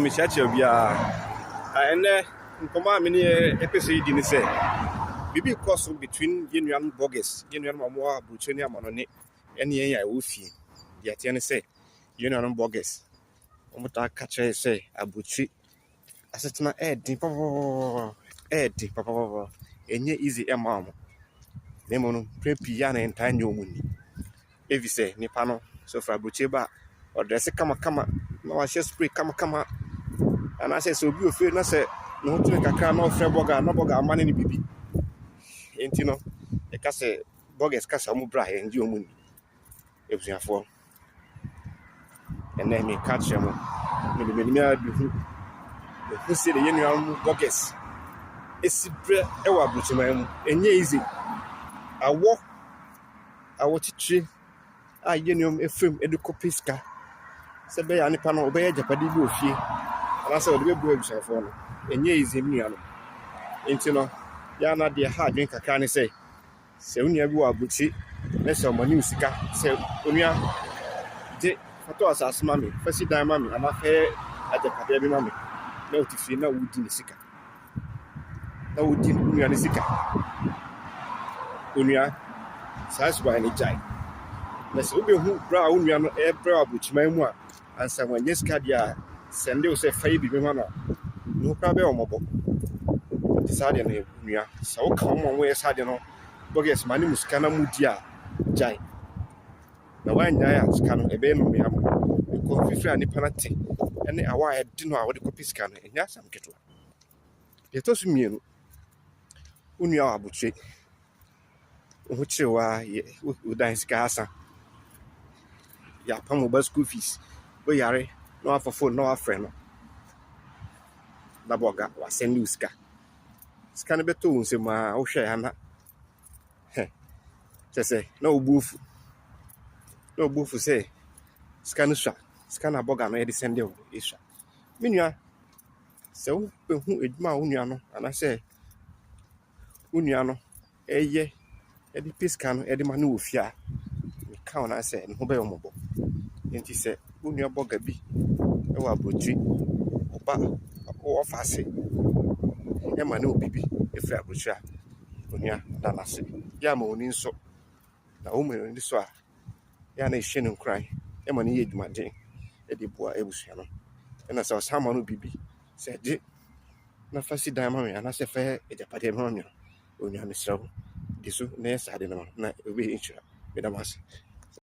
Mekyerɛkyerɛ obiara. Ɛnnɛ nkɔmmɔ a me ne yɛ pɛ sɛ yɛdi ne sɛ biribi kɔ so between yɛn nuanom bloggers, yɛn nuanom a wɔwɔ aburokyire ne amanɔne ne yɛn a yɛwɔ fie. Deɛ ɛteɛ ne sɛ yɛn nuanom bloggers, wɔtaa ka kyerɛ yɛn sɛ aburokyire asetena ɛyɛ papapapa, ɛyɛ den papapapa. Ɛnyɛ easy ɛmma wɔn. Na mmom no, mpɛn pii a na yɛntaa nnye wɔn nni. Ɛfiri sɛ nipa no sɛ ɔfiri aburokyire ba a, ɔdress kamakama na wahyɛ spray kamakama, anaasɛ sɛ obi wɔ fie na sɛ ne ho tene kakra na ɔfrɛ bɔga na bɔga ama no ne biribi. Nti no, yɛka sɛ bloggers ka sɛ wɔn bra a, yɛngye wɔn nni. Abusuafoɔ, ɛnnɛ meka kyerɛ mo, mede m'anim ara bɛhu mehu sɛdeɛ yɛn nuanom bloggers esi brɛ wɔ aburokyiman mu. Ɛnyɛ easy. Awɔ awɔ titire a yɛn nuanom efam de kɔpɛ sika sɛ ɛbɛyɛ a nipa no ɔbɛyɛ agyapadeɛ bi wɔ fie anaasɛ ɔde bɛboa abusuafoɔ no, ɛnyɛ easy, me nuanom. Nti no, yɛn a na deɛ ha adwene kakra ne sɛ, sɛ wo nua bi wɔ aburokyi na sɛ ɔma ne sika sɛ, "Onua, gye fa tɔ asase ma me, fa si dan ma me, anaa fa yɛ agyapadeɛ bi ma me," na wote fie na wodi ne sika, na wodi wo nua ne sika, onua, saa suban no gyae. Na sɛ wobɛhu berɛ a wo nua no ɛrebrɛ wɔ aburokyiman mu a ansa wanya sika deɛ a, sɛnde wo sɛ fa yɛ biribi ma no a, ne ho koraa bɛyɛ wo mmɔbɔ. Nti saa deɛ no, nua, sɛ woka wɔn a wɔyɛ saa deɛ no, bloggers ma ne mu sika na mudi a, gyae. Na woannyae a, sika no ɛbɛyɛ nnome ama wo. Because fifiri a nipa no te ne awɔ a ɛde no a wɔde kɔpɛ sika no, ɛnyɛ asɛm ketewa. Deɛ ɛtɔ so mmienu, wo nua wɔ aburokyire, wo ho kyerɛ wo a, yɛ wodan sika asa, yɛapam wo ba school fees, woyare na wafa phone na wafrɛ no na bɔga wasend wo sika. Sika no bɛtɔ wo nsam a, wohwɛ a na hɛ kyerɛ sɛ na wo bo afu, na wo bo afu sɛ sika no sua, sika no a bɔga no yɛde send wo esua. Me nua, sɛ wobɛhu adwuma a wo nua no anaasɛ wo nua no ɛyɛ ɛde pɛ sika no ɛde ma no wɔ fie a, meka wo na sɛ ne ho bɛyɛ wo mmɔbɔ. Nti sɛ wo nua bɔga bi ɛwɔ aburokyire, ɔba wɔfa ase ɛma ne obi bi ɛfiri aburokyire a, onua, da no ase. Yɛ ama w'ani nsɔ. Na woma w'ani sɔ a, yɛ a na ɛhyɛ no nkuran ɛma no yɛ adwumaden ɛde boa abusua no. Ɛna sɛ ɔsan ma no biribi sɛ gye na fa si dan ma me anaasɛ fa yɛ agyapadeɛ ma me a, onua, mesrɛ wo, di so na yɛ saa de no ma no na ɛbɛyɛ nhyira. Meda mo ase.